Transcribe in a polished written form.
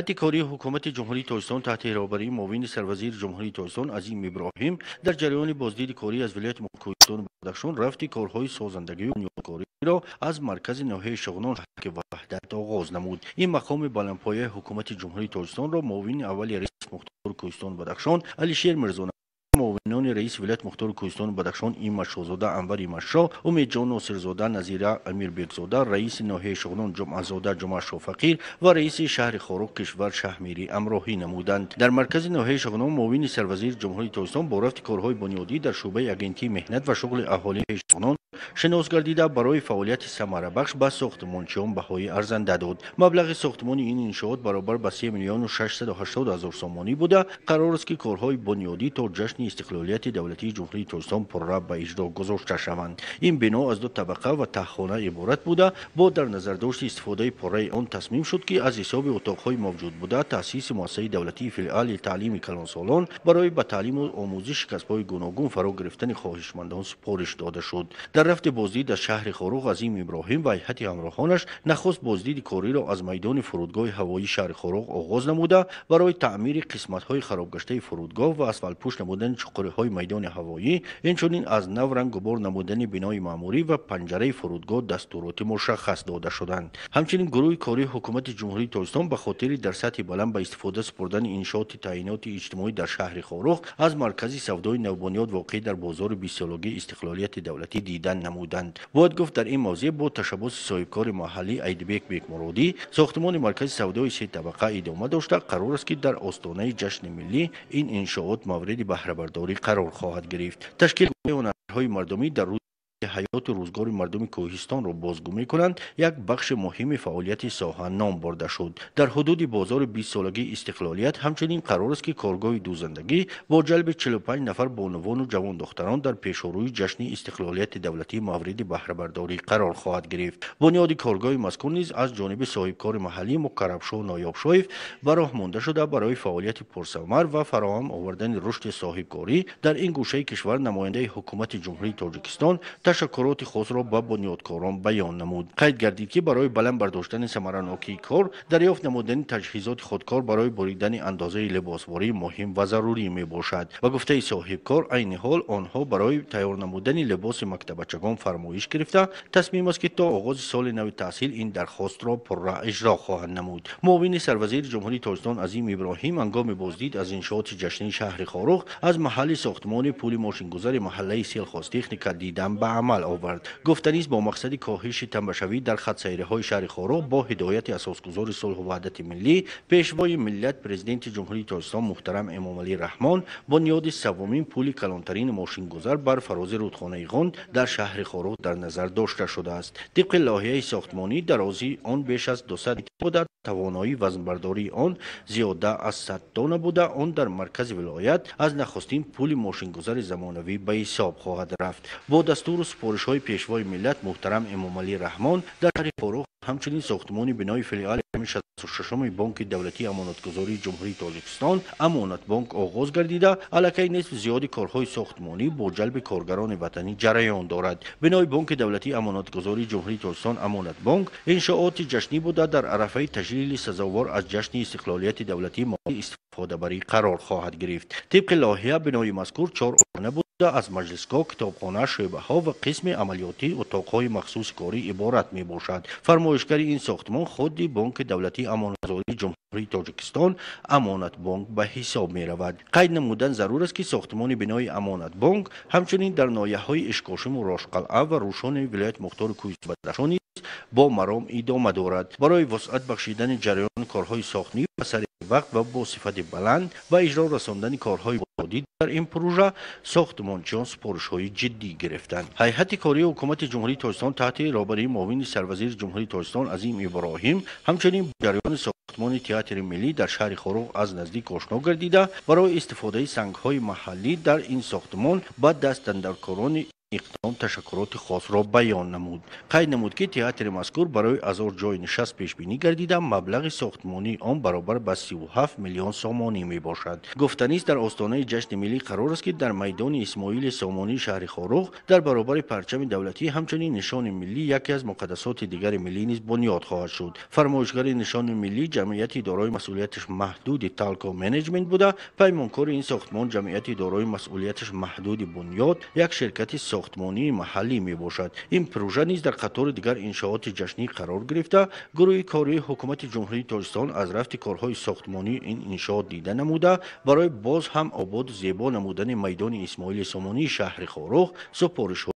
Ҳайати кории ҳукумати Ҷумҳурии Тоҷикистон таҳти роҳбарии муовини сарвазири Ҷумҳурии Тоҷикистон Азим Иброҳим дар ҷараёни боздиди корӣ аз вилояти Кӯҳистони Бадахшон рафти корҳои созандагию бунёдкориро аз маркази ноҳияи Шуғнон шаҳраки Ваҳдат оғоз намуд. Ин мақоми баландпояи ҳукумати Ҷумҳурии Тоҷикистонро муовини аввали раиси мухтори Кӯҳистони Бадахшон Алишер Мирзонабӣ, муовинони раиси вилояти мухтори Кӯҳистони Бадахшон Имашозода Анвар Имашшоҳ, Умедҷон Носирзода, Назира Амирбекзода, раиси ноҳияи Шуғнон Ҷумъазода Ҷумъашофақир ва раиси шаҳри Хоруғ Кишвар Шаҳмирӣ ҳамроҳӣ намуданд. Дар маркази ноҳияи Шуғнон муовини сарвазири Ҷумҳурии Тоҷикистон бо рафти корҳои бунёдӣ дар шӯъбаи агентии меҳнат ва шуғли аҳолии Шуғнон шинос гардида, барои фаъолияти самарабахш ба сохтмончиён баҳои арзанда дод. Маблағи сохтмони ин иншоот баробар ба 3 миллиону 680 ҳазор сомонӣ буда, қарор аст, ки корҳои бунёдӣ то ҷашни истиқлолияти давлатии Ҷумҳурии Тоҷикистон пурра ба иҷро гузошта шаванд. Ин бино аз ду табақа ва таҳхона иборат буда, бо дар назардошти истифодаи пурраи он тасмим шуд, ки аз ҳисоби утоқҳои мавҷуд буда таъсиси муассисаи давлатии филиали таълими калонсолон барои ба таълиму омӯзиши касбҳои гуногун фаро гирифтани хоҳишмандон супориш дода шуд. Дар рафти боздид аз шаҳри Хоруғ Азим Иброҳим ва ҳайати ҳамроҳонаш нахуст боздиди кориро аз майдони фурудгоҳи ҳавоии шаҳри Хоруғ оғоз намуда, барои таъмири қисматҳои харобгаштаи фурудгоҳ ва асфалтпӯш намудани чуқуриҳои майдони ҳавоӣ, инчунин аз нав рангубор намудани бинои маъмурӣ ва панҷараи фурудгоҳ дастуроти мушаххас дода шуданд. Ҳамчунин гурӯҳи кории ҳукумати Ҷумҳурии Тоҷикистон ба хотири дар сатҳи баланд ба истифода супурдани иншооти таъиноти иҷтимоӣ дар шаҳри Хоруғ аз маркази савдои навбунёд воқеъ дар бозори бистсолагии истиқлолияти давлатӣ дидан намуданд. Бояд гуфт, дар ин мавзеъ бо ташаббуси соҳибкори маҳаллӣ Айдибек Бекмуродӣ сохтмони маркази савдои се табақа идома дошта, қарор аст, ки дар остонаи ҷашни миллӣ ин иншоот мавриди баҳрабардорӣ қарор хоҳад гирифт. Ташкили ҳунарҳои мардумӣ дар ҳаёту рӯзгори мардуми кӯҳистонро бозгӯ мекунанд, як бахши муҳими фаъолияти соҳа ном бурда шуд. Дар ҳудуди бозори бистсолагии истиқлолият ҳамчунин қарор аст, ки коргоҳи дӯзандагӣ бо ҷалби 45 нафар бонувону ҷавондухтарон дар пешорӯи ҷашни истиқлолияти давлатӣ мавриди баҳрабардорӣ қарор хоҳад гирифт. Бунёди коргоҳи мазкур низ аз ҷониби соҳибкори маҳаллӣ Мукаррабшоҳ Ноёбшоев ба роҳ монда шуда, барои фаъолияти пурсамар ва фароҳам овардани рушди соҳибкорӣ дар ин гӯшаи кишвар намояндаи ҳукумати Ҷумҳурии Тоҷикистон ташаккуроти хосро ба бунёдкорон баён намуд. Қайд гардид, ки барои баланд бардоштани самаранокии кор дарёфт намудани таҷҳизоти худкор барои буридани андозаи либосворӣ муҳим ва зарурӣ мебошад. Ба гуфтаи соҳибкор, айни ҳол онҳо барои тайёр намудани либоси мактабачагон фармоиш гирифта, тасмим аст, ки то оғози соли нави таҳсил ин дархостро пурра иҷро хоҳанд намуд. Муовини сарвазири Ҷумҳурии Тоҷикистон Азим Иброҳим ҳангоми боздид аз иншооти ҷашнии шаҳри Хоруғ аз маҳалли сохтмони пули мошингузари маҳаллаи Селхозтехника дидан ба амал овард. Гуфтанист, бо мақсади коҳиши тамбашавӣ дар хатсайриҳои шаҳри Хоруғ бо ҳидояти асосгузори сулҳу ваҳдати миллӣ, Пешвои миллат, Президенти Ҷумҳурии Тоҷикистон муҳтарам Эмомалӣ Раҳмон бунёди севумин пули калонтарини мошингузар бар фарози рудхонаи Ғонд дар шаҳри Хоруғ дар назар дошта шудааст. Тибқи лоиҳаи сохтмонӣ, дарозии он беш аз 200 метр буда, тавоноии вазнбардории он зиёда аз 100 тонна буда, он дар маркази вилоят аз нахустин пули мошингузари замонавӣ ба ҳисоб хоҳад рафт. Бо дастуру супоришҳои Пешвои миллат муҳтарам Эмомалӣ Раҳмон дар шаҳри Хоруғ ҳамчунин сохтмони бинои филиали 66-уми Бонки давлатии амонатгузории Ҷумҳурии Тоҷикистон Амонатбонк оғоз гардида, аллакай нисф зиёди корҳои сохтмонӣ бо ҷалби коргарони ватанӣ ҷараён дорад. Бинои Бонки давлатии амонатгузории Ҷумҳурии Тоҷикистон Амонатбонк иншооти ҷашнӣ буда, дар арафаи таҷлили сазовор аз ҷашни истиқлолияти давлатӣ мавриди истифодабарӣ қарор хоҳад гирифт. Тибқи лоиҳа, бинои мазкур чор ошёна буда, аз маҷлисгоҳ, китобхона, шӯъбаҳо ва қисми амалиётӣ, утоқҳои махсуси корӣ иборат мебошад. Фармоишгари ин сохтмон худи Бонки давлатии амонатгузории Ҷумҳурии Тоҷикистон Амонатбонк ба ҳисоб меравад. Қайд намудан зарур аст, ки сохтмони бинои Амонатбонк ҳамчунин дар ноҳияҳои Ишкошиму Рошқалъа ва Рӯшони вилояти мухтори Кӯҳистони Бадахшон низ бо маром идома дорад. Барои вусъат бахшидани ҷараёни корҳои сохтмонӣ ба сари вақт ва бо сифати баланд ба иҷро расондани корҳои бунёдӣ дар ин пурӯжа сохтмончиён супоришҳои ҷиддӣ гирифтанд. Ҳайати кории ҳукумати Ҷумҳурии Тоҷикистон таҳти роҳбарии муовини сарвазири Ҷумҳурии Тоҷикистон Азим Иброҳим ҳамчунин ҷараёни сохтмони театри миллӣ дар шаҳри Хоруғ аз наздик ошно гардида, барои истифодаи сангҳои маҳаллӣ дар ин сохтмон ба дастандаркорони Иқдом ташаккуроти хосро баён намуд. Қайд намуд, ки театри мазкур барои 1000 ҷойи нишаст пешбинӣ гардида, маблағи сохтмонии он баробар ба 37 миллион сомонӣ мебошад. Гуфтанист, дар остонаи ҷашни миллӣ қарор аст, ки дар майдони Исмоили Сомонии шаҳри Хоруғ дар баробари парчами давлатӣ ҳамчунин нишони миллӣ, яке аз муқаддасоти дигари миллӣ низ бунёд хоҳад шуд. Фармоишгари нишони миллӣ ҷамъияти дорои масъулияташ маҳдуди Талко Менеҷмент буда, паймонкори ин сохтмон ҷамъияти дорои масъулияташ маҳдуди Бунёд, як ширкати сохтмонии маҳаллӣ мебошад. Ин пурӯжа низ дар қатори дигар иншооти ҷашнӣ қарор гирифта, гурӯҳи кории ҳукумати Ҷумҳурии Тоҷикистон аз рафти корҳои сохтмонии ин иншоот дида намуда, барои боз ҳам ободу зебо намудани майдони Исмоили Сомонии шаҳри Хоруғ супоришҳои